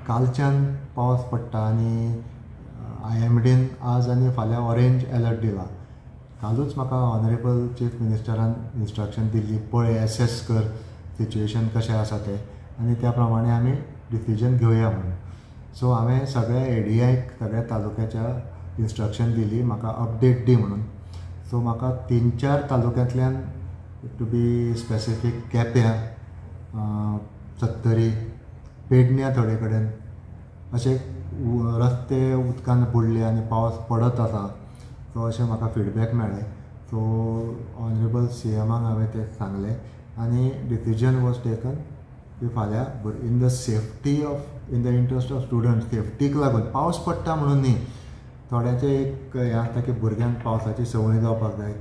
कालच्यान पावस पडटा आनी आयएमडीन आज आनी फाल्यां ऑरेंज अलर्ट दिला. कालूच म्हाका ऑनरेबल चीफ मिनिस्टरान इन्स्ट्रक्शन दिल्ली, पळय एसेस कर सिच्युएशन कशें आसा तें आनी त्या प्रमाणे आमी डिसिजन घेवया म्हणून. सो हांवें सगळ्या एडीआयक सगळ्या तालुक्याच्या इन्स्ट्रक्शन दिली म्हाका अपडेट दी म्हणून. सो म्हाका 3-4 तालुक्यांतल्यान, टू बी स्पेसिफीक केप्यां, सत्तरी, पेडण्या थोडे कडेन अशे रस्ते उदकान बुडले आनी पावस पडत आसा, सो अशें म्हाका फिडबॅक मेळ्ळें. सो ऑनरेबल सीएमाक हांवें तें सांगलें आनी डिसिजन वॉज टेकन की फाल्यां in the safety of in the interest of student, septic लागून, पावस पडटा म्हणून न्ही, थोड्यांचें एक हें आसता की भुरग्यांक पावसाची संवय जावपाक जाय,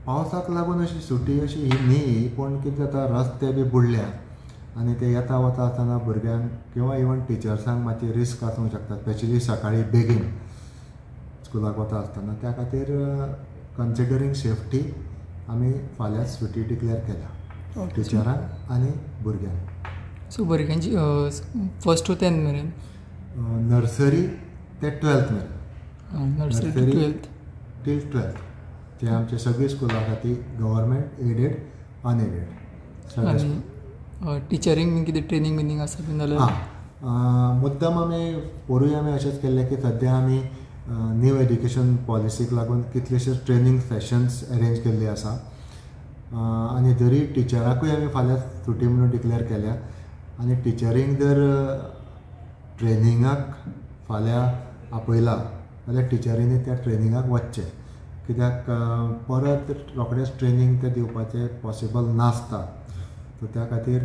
पावसाक लागून अशी सुटी अशी ही न्ही, पूण कितें जाता रस्ते बी बुडल्या आनी ते येता वता आसतना भुरग्यांक किंवा इवन टिचर्सांक मातशी रिस्क आसूंक शकता, स्पेशली सकाळी बेगीन स्कुलाक वता आसतना. त्या खातीर कन्सिडरींग सेफ्टी आमी फाल्यां सुटी डिक्लेअर केल्या टिचरांक आनी भुरग्यांक. सो भुरग्यांची फर्स्ट टू 10th मेरेन, नर्सरी ते 12th मेरेन, नर्सरी 12th till 12th जे आमचे सगळीं स्कुलां आसा ती गव्हर्मेंट एडेड अनएडेड. आनी टिचरींक बीन कितें ट्रेनींग बिनींग आसा बीन जाल्यार? आं, मुद्दम आमी पोरूय आमी अशेंच केल्लें की सद्या आमी न्यू एड्युकेशन पॉलिसीक लागून कितलेशेच ट्रेनींग सेशन्स अरेंज केल्ले आसा आनी जरी टिचराकूय आमी फाल्यां सुटी म्हणून डिक्लेअर केल्या आनी टिचरींक जर ट्रेनिंगाक फाल्यां आपयला जाल्यार टिचरींनी त्या ट्रेनिंगाक वचचें, कित्याक परत रोखडेंच ट्रेनींग तें दिवपाचें पॉसिबल नासता. सो त्या खातीर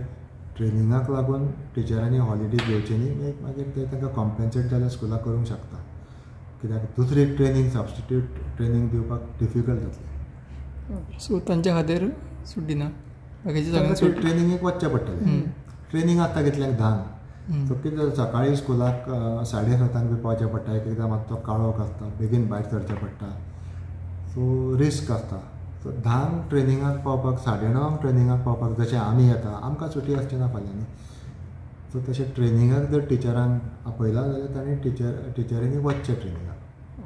ट्रेनिंगाक लागून टिचरांनी हॉलिडे घेवची न्ही, मागीर ते तांकां कॉम्पेन्सेट जाल्यार स्कुलाक करूंक शकता, कित्याक दुसरी ट्रेनींग सबस्टिट्यूट ट्रेनींग दिवपाक डिफिकल्ट जातलें. सो तांच्या खातीर सुटी ना, बाकीचे ट्रेनिंगेक वचचें पडटलें. ट्रेनींग आसता कितल्यांक 10, सो कितें जाता सकाळीं स्कुलाक 7:30 बी पावचें पडटा, एक एकदां मातसो काळोख आसता, बेगीन भायर सरचें पडटा, सो रिस्क आसता. सो 10 ट्रेनिंगाक पावपाक, 9:30 ट्रेनिंगाक पावपाक जशें आमी येता, आमकां सुटी आसची ना फाल्यां न्ही. सो तशें ट्रेनिंगाक जर टिचरांक आपयला जाल्यार तांणी टिचरींनी वचचें ट्रेनिंगाक.